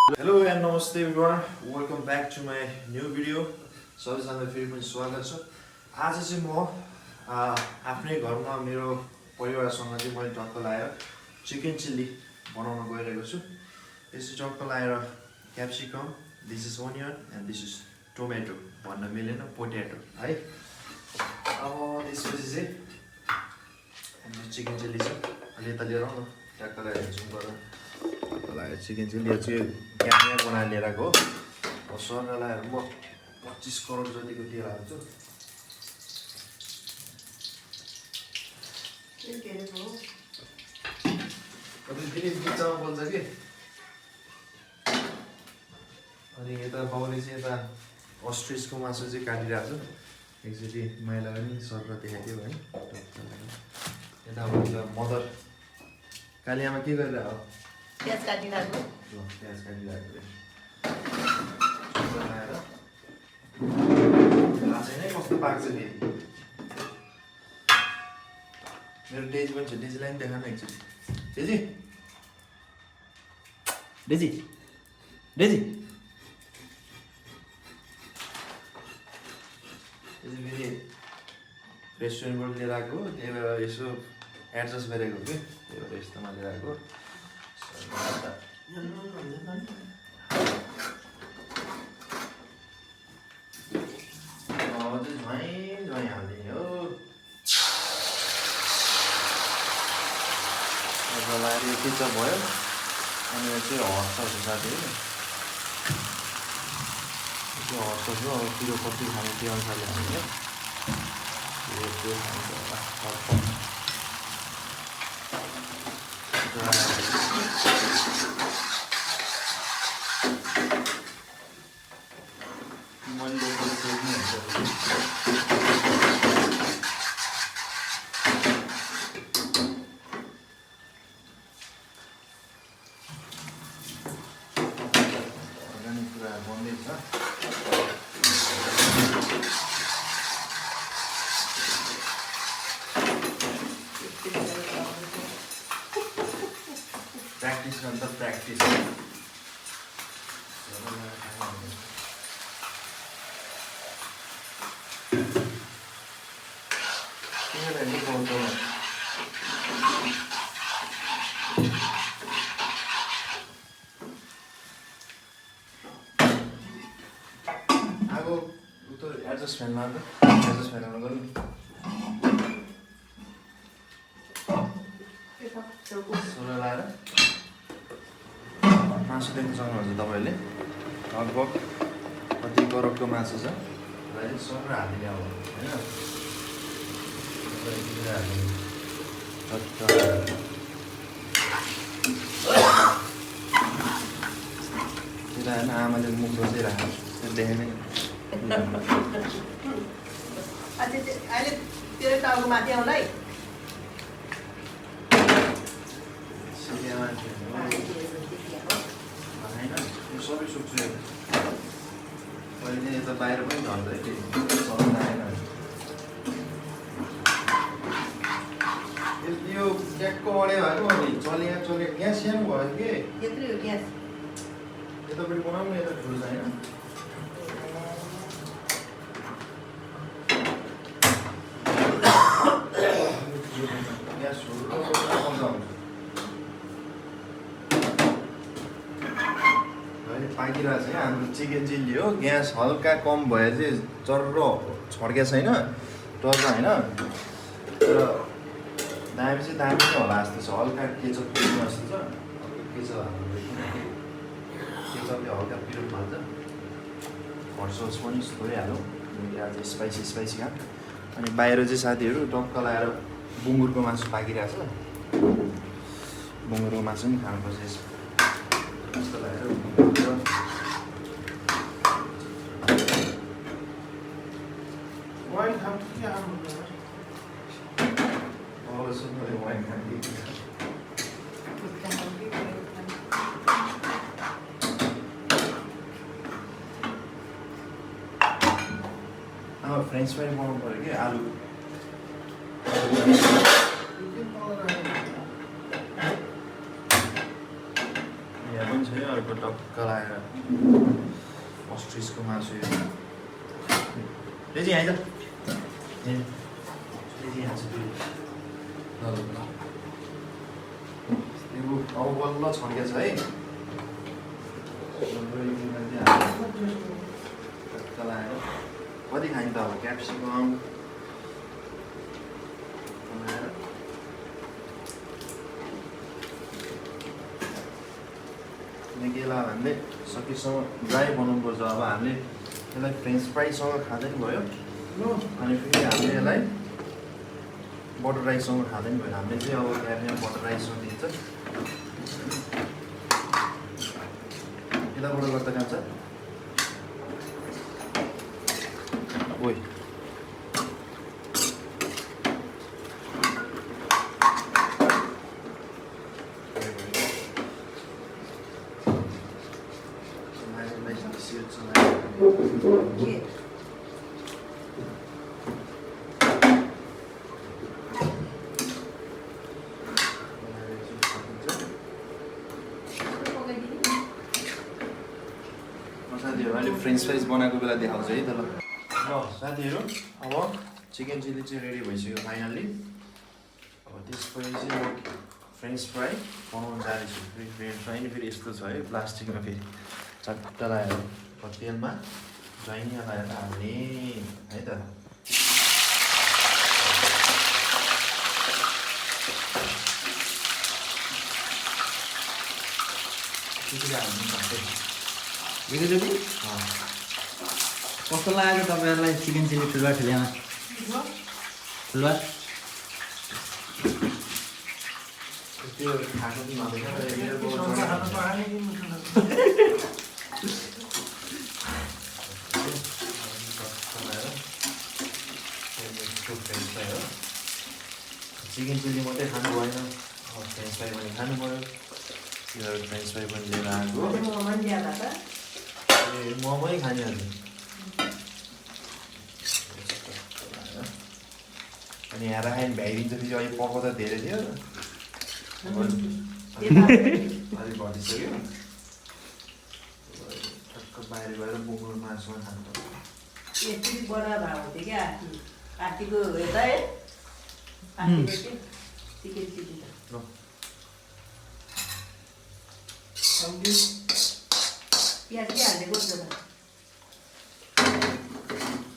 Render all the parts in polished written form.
Hello and namaste everyone. Welcome back to my new video. सबैजनालाई फेरि पनि स्वागत छ। आज चाहिँ म आफ्नै घरमा मेरो परिवारसँग चाहिँ मैले टक्क लाएर चिकन चिल्ली बनाउन गइरहेको छु। यसो टक्क लाएर capsicum, this is onion and this is tomato भन्न मिलेन पोटेटो है। अब त्यसपछि चाहिँ हाम्रो चिकन चिल्ली छ। अलि यता लिएर आउनु टक्क लाएर जुम गरेर लाएर चिकन चिल्ली चाहिँ यहाँ बनाएर लिएर आएको हो। सर लाएर म 25 करोड जतिको तेल हाल्छु। कति फेरि बिचमा बोल्छ कि अनि यता बाउले चाहिँ यता अस्ट्रिचको मासु चाहिँ काटिरहेको छ। एकचोटि माइलालाई पनि सर देखाइदियो है। यता मदर कालियामा के गरिरहेको हो? प्याज काटिरहेको। प्याज काटिरहेको छैन कस्तो पाक्छ फेरि। मेरो डेजी पनि छ, डेजीलाई पनि देखाउन एकचोटि। डेजी डेजी डेजी फेरि रेस्टुरेन्टबाट लिएर आएको, त्यही भएर यसो एडजस्ट गरेको कि त्यही भएर यस्तोमा लिएर आएको। झ्वाइँ हालिदिने हो। लाएर यो केचप भयो अनि यो चाहिँ हट सस हो साथीहरू। त्यो हट सस हो, अब पिरो कति खाने त्यो अनुसारले हाल्ने। त्यो खान्छ होला। Practice number practice. आगो उतो एडजस्ट फ्यान मार्नु, एडजस्ट फ्यान अन गर्नु। सोलर लाएर मासु देख्न सक्नुहुन्छ तपाईँहरूले। लगभग कति करोडको मासु छ है। सर हालिदिने अब होइन। आमाले मुख रोजिरहेको देखेन। अहिले तेरो टाउको माथि आउला है। सबै सुक्छु अहिले यता बाहिर पनि झर्दै चल्न आएन। यो ट्याकको अडे भएको अनि चले ग्यास सानो भयो कि यत्रो हो ग्यास। यतापट्टि बनाउनु, यता ठुलो छैन। ग्यास ठुलो आउँछ पाकिरहेको छ। हाम्रो चिकन चिल्ली हो। ग्यास हल्का कम भए चाहिँ चर्रो छड्के छैन, टर्छ होइन। तर दामी चाहिँ दामी नै होला जस्तो छ। हल्का केचप पिरो जस्तो छ। केचप हाल्नु, केचपले हल्का पिरो फाल्छ। हट सस पनि थोरै हालौँ, आज स्पाइसी स्पाइसी खाम। अनि बाहिर चाहिँ साथीहरू टक्क लाएर बुङ्गुरको मासु पाकिरहेको छ। बुङ्गुरको मासु पनि खानुपर्छ जस्तो लागेर। वाइन खान्छ कि वाइन खाने अब फ्रेन्च फ्राई बनाउनु पऱ्यो कि आलु। यहाँ पनि छ यो अर्को टक्क लगाएर अस्ट्रिचको मासु यो रेजी आइज रेजी यहाँ छ फेरि ल अब बल्ल छड्केछ है टक्क लगाएर कति खाने त अब क्याप्सिकम बनाएर केला हामीले सकेसम्म ड्राई बनाउनुपर्छ अब हामीले यसलाई फ्रेन्च फ्राइसँग खाँदै पनि भयो अनि फेरि हामीले यसलाई बटर राइससँग खाँदै पनि भयो हामीले चाहिँ अब यहाँ बटर राइससँग दिन्छ यताबाट गर्दा खान्छ ओइ साथीहरू अहिले फ्रेन्च फ्राइज बनाएको बेला देखाउँछ है त ल साथीहरू अब चिकन चिल्ली चाहिँ रेडी भइसक्यो फाइनल्ली अब त्यसपछि चाहिँ म फ्रेन्च फ्राई बनाउनु जाँदैछु फेरि फ्रेन्च फ्राई नि फेरि यस्तो छ है प्लास्टिकमा फेरि चट्ट लगाएर तेलमा ज्वाइनिया लगाएर हाल्ने है त कस्तो लाग्यो तपाईँहरूलाई चिकन चिल्ली ठुल्बा ठुलियामा ठुल्बा त्यो खानु पनि चिकन चिल्ली मात्रै खानु भएन फ्रेन्च फ्राई पनि खानु पऱ्यो यो फ्रेन्च फ्राई पनि लिएर आएको मोमोै खाने अनि यहाँ राखेर भ्याइदिन्छ फेरि अहिले पकाउँदा धेरै थियो अलिक घटिसक्यो टक्क बाहिर गएर बोक्नु मासुमा खानु यति बडा भाउ थियो क्या आर्टीको हेर्दा है चिकन चिल्ली प्याज के हालेको छ त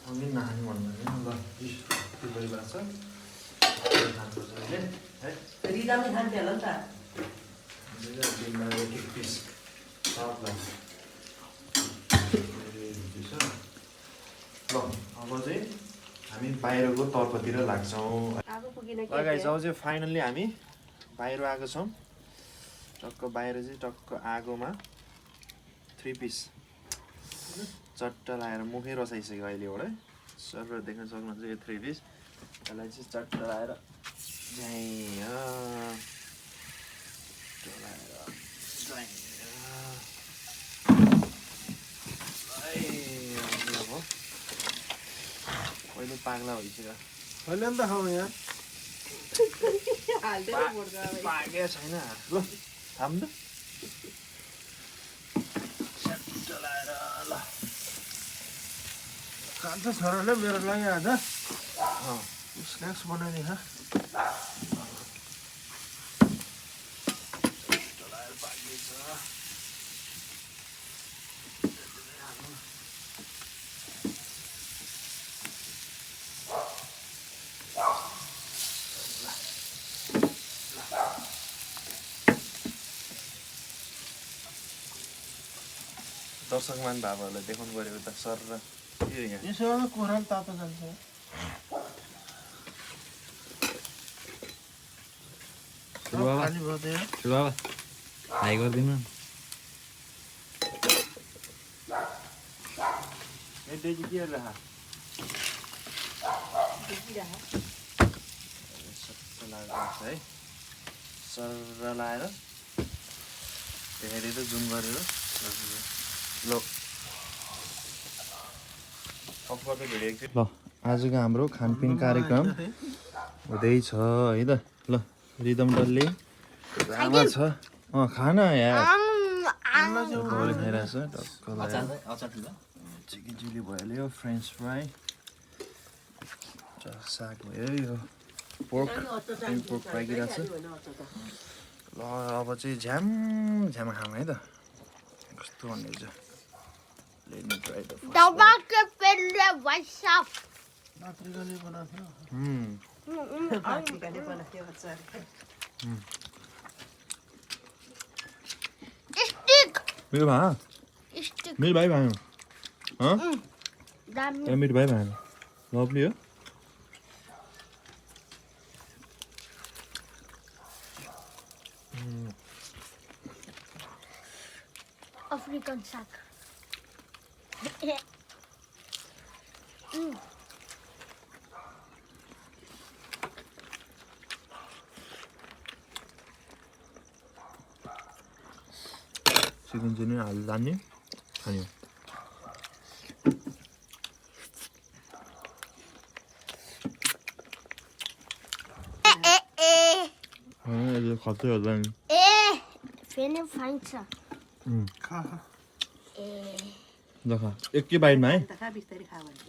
अनि नखाने भन्नु ल त्यो गरिरहेको छ खानुपर्छ अहिले है रिदा पनि खान्थ्यो होला नि त दिनमा एक पिस सबलाई ल अब चाहिँ हामी बाहिरको तर्फतिर लाग्छौँ गाइस अब चाहिँ फाइनल्ली हामी बाहिर आएको छौँ टक्क बाहिर चाहिँ टक्क आगोमा 3 पिस चट्ट लगाएर मुखै रसाइसक्यो अहिले एउटा सर देख्न सक्नुहुन्छ यो 3 पिस यसलाई चाहिँ चट्ट लगाएर पहिले पाग्ला भइसक्यो होइन नि त खाऊ यहाँ पाकेको छैन ल थाम त चलाएर ल खान्छ छोराले मेरो लागि आज स्न्याक्स बनाइदिए चलाएर पाकिन्छ दर्शकमान भाइहरूलाई देखाउनु पऱ्यो त सर र यो यहाँ यसो कोराल तातो जान्छ खाली भयो त्यो बाबा हाई गरिदिनु ए डेजी के गरेर है सर लाएर धेरै जुम गरेर ल ल आजको हाम्रो खानपिन कार्यक्रम हुँदैछ है त ल रिदम डल्ले लामा छ खाना यार तपाईँले खाइरहेछ टक्क अचार अचार ठुलो चिकन चिल्ली भइहाल्यो फ्रेन्च फ्राई साग भयो यो पोर्क पाकिरहेको छ ल अब चाहिँ झ्याम खाऊँ है त कस्तो भन्ने छ लेट मी ट्राई द मेरो भा मेरो भाइ भाइ मेरो भाइ भाइ लभली हो African sack. चिकन चिल्ली हाल्ने खाने खत्तै होला नि फेरि फाइन्छ ल खा एकै बाइटमा है खा बिस्तारै खा भन्छ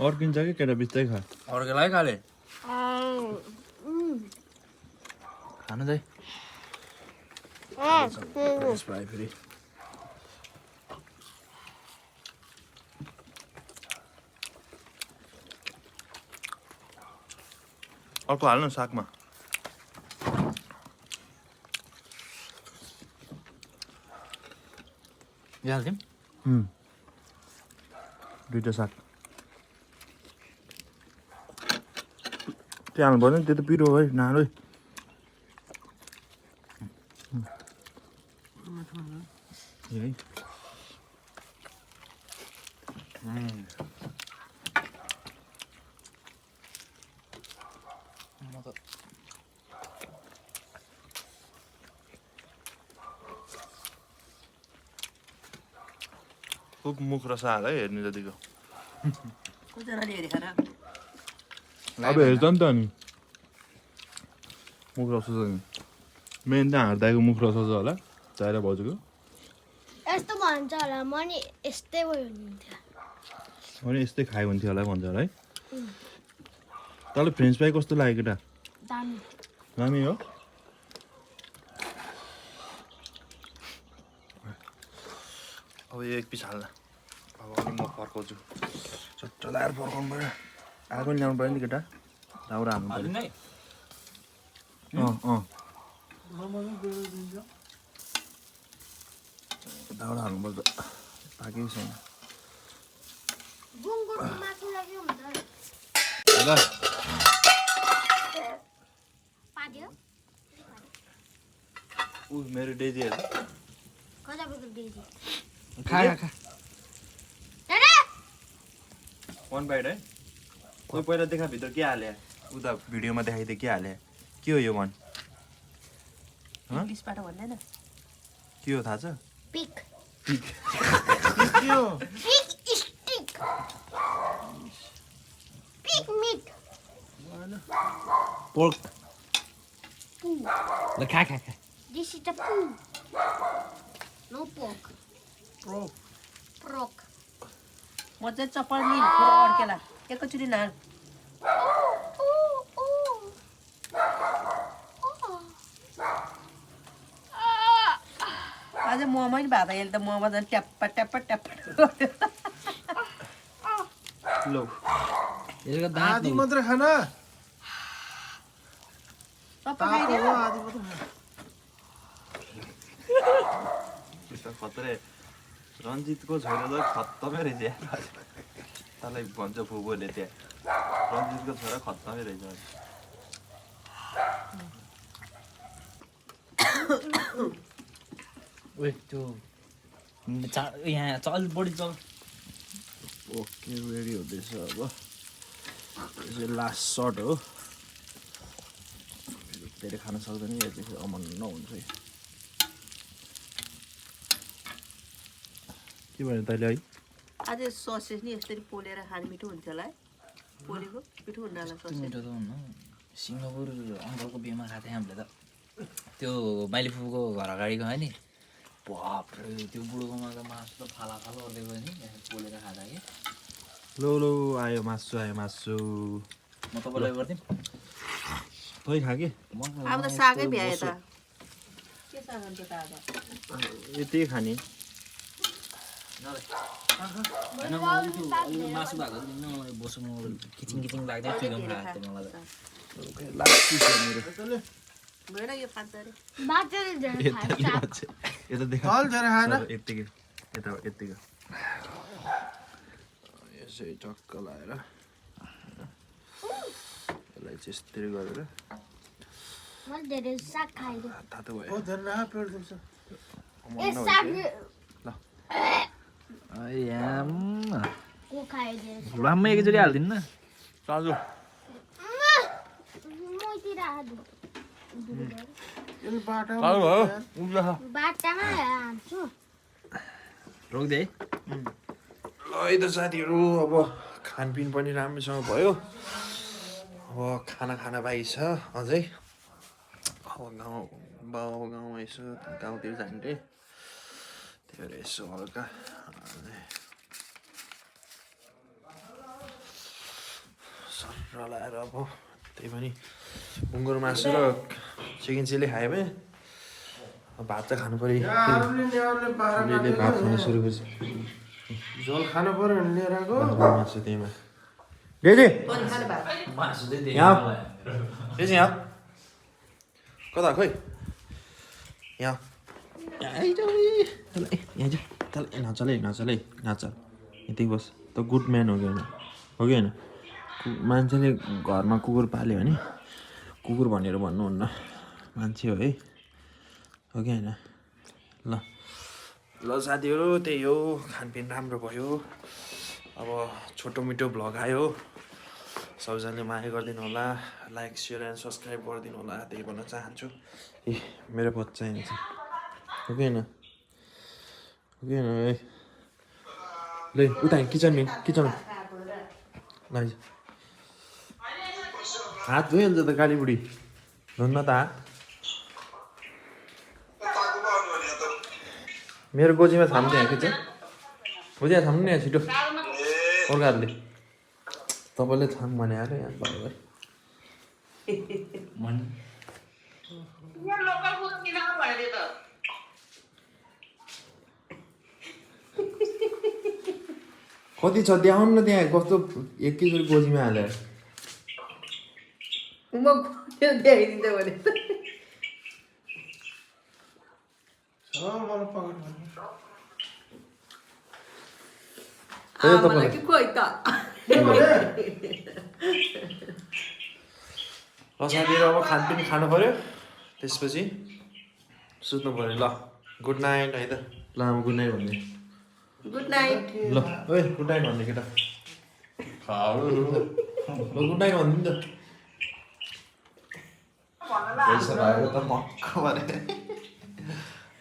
अर्किन्छ कि केटा बिस्तारै खा अर्कोलाई खाले खानु चाहिँ फेरि अर्को हाल्नु सागमा यो हाल्थ्यौँ दुईटा साग त्यो हाल्नु पर्दैन त्यो त पिरो है नालो है खुब मुख र साग है हेर्ने जतिको कतिजनाले हेरेर अब हेर्छ नि त अनि मुख रस छ नि मेन त हार्दाको मुख रस छ होला चाहेर भाउजूको यस्तो भन्छ होला म नि यस्तै भयो हुन्थ्यो अनि यस्तै खायो हुन्थ्यो होला भन्छ होला है तँलाई फ्रेन्च फ्राई कस्तो लाग्यो केटा दामी दामी हो अब यो एक पिस हाल्न अब अनि म फर्काउँछु चट्ट लगाएर फर्काउनु पऱ्यो आगो पनि ल्याउनु पऱ्यो नि केटा दाउरा हाल्नु पऱ्यो दाउरा हाल्नुपर्छ पाकेको छैन गुङ्गुरको मासु लाग्यो हुन्छ ल पाड्यो ऊ मेरो डेजीहरू गजबको डेजी खा खा दादा वान बाइट है कोही पहिला देखा भित्र के हाले उता भिडियोमा देखाइदिए के हाले के हो यो वान इङ्ग्लिसबाट भन्दैन के हो थाहा छ pick pick pick stick pick meat pork पू ल खा खा खा this is the poo no pork प्रोक म चाहिँ चप्पल नि अड्केला एकैचोटि नाल आज मोमो नि भात अहिले त मोमो झन् ट्याप्पा ट्याप्पा ट्याप्पा लो यसको दाँत आधी मात्र खाना सबै खाइदियो आधी मात्र त्यस्तो खतरे रन्जितको छोरा त खत्तमै रहेछ यार तँलाई भन्छ फुबोले त्यहाँ रन्जितको छोरा खत्तमै रहेछ ओए त्यो यहाँ चल बढी चल ओके रेडी हुँदैछ अब यो चाहिँ लास्ट सर्ट हो धेरै खान सक्दैन यो चाहिँ अमन्न हुन्छ के भन्यो तैँले है आज ससेज नि यसरी पोलेर खाने मिठो हुन्छ होला है पोलेको मिठो हुन्न होला ससेज मिठो त हुनु सिङ्गापुर अङ्कलको बिहेमा खाएको थिएँ हामीले त त्यो माइली फुपूको घर अगाडिको है नि बाप्रे त्यो बुढोकोमा त मासु त फाला गर्दै गयो नि पोलेर खाँदा कि लो आयो मासु म तपाईँलाई गरिदिउँ तै खा कि अब त सागै भ्यायो त के साग हुन्छ त अब यति खाने मासु भएको मलाई बस्नु किचिङ लाग्दै चिकन खाएको थियो मलाई गएर यो पाँच अरे बाटोले झन् खान्छ यता देखा यत्तिकै यत्तिकै यसै टक्क लाएर यसलाई चाहिँ यस्तरी गरेर मैले धेरै साग खाइदिएँ तातो भयो ए साग को खाइदिएँ लाम्मै एकैचोटि हालिदिनु न चालु मैतिर हाल्छु चालु भयो बाटामा हाल्छु रोकिदिए है ल है त साथीहरू अब खानपिन पनि राम्रोसँग भयो अब खाना बाँकी छ अझै अब गाउँमा यसो गाउँतिर जाने त्यही भएर यसो हल्का सर लाएर अब त्यही पनि बुङ्गुर मासु र चिकन चिल्ली खायो भने भात चाहिँ खानु पऱ्यो भात खानु सुरु गर्छ झोल खानु पर्यो भने लिएर आएको मासु त्यहीमा डेजी मासु चाहिँ यहाँ डेजी यहाँ कता खोइ यहाँ नचल है यति बस त गुड म्यान हो कि होइन मान्छेले घरमा कुकुर पाल्यो भने कुकुर भनेर भन्नुहुन्न मान्छे हो है हो कि होइन ल साथीहरू त्यही हो खानपिन राम्रो भयो अब छोटो मिठो भ्लग आयो सबैजनाले माया गरिदिनु होला लाइक सेयर एन्ड सब्सक्राइब गरिदिनु होला त्यही भन्न चाहन्छु ए मेरो बच्चा हिँड्छ हो कि होइन है ल उता किचन ल हात धोइहाल्छ त काली बुढी धुन्न त हात मेरो गोजीमा थाम्नु यहाँ किचन बुझ्या थाम्नु नि यहाँ छिटो अर्काहरूले तपाईँले थाम भने आएर यहाँ भयो कति छ देखाउनु न त्यहाँ कस्तो एकैचोटि गोजीमा हालेर म देखाइदिन्छ भने मलाई कि खोइ त साथीहरू अब खानपिन खानु पऱ्यो त्यसपछि सुत्नु पऱ्यो ल गुड नाइट है त ल अब गुड नाइट भन्ने गुड नाइट ल ओए गुड नाइट भन्ने केटा ल गुड नाइट भन्नु नि त पैसा भएको त मक्क भने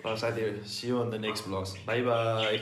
ल साथीहरू see you on the next blogs bye by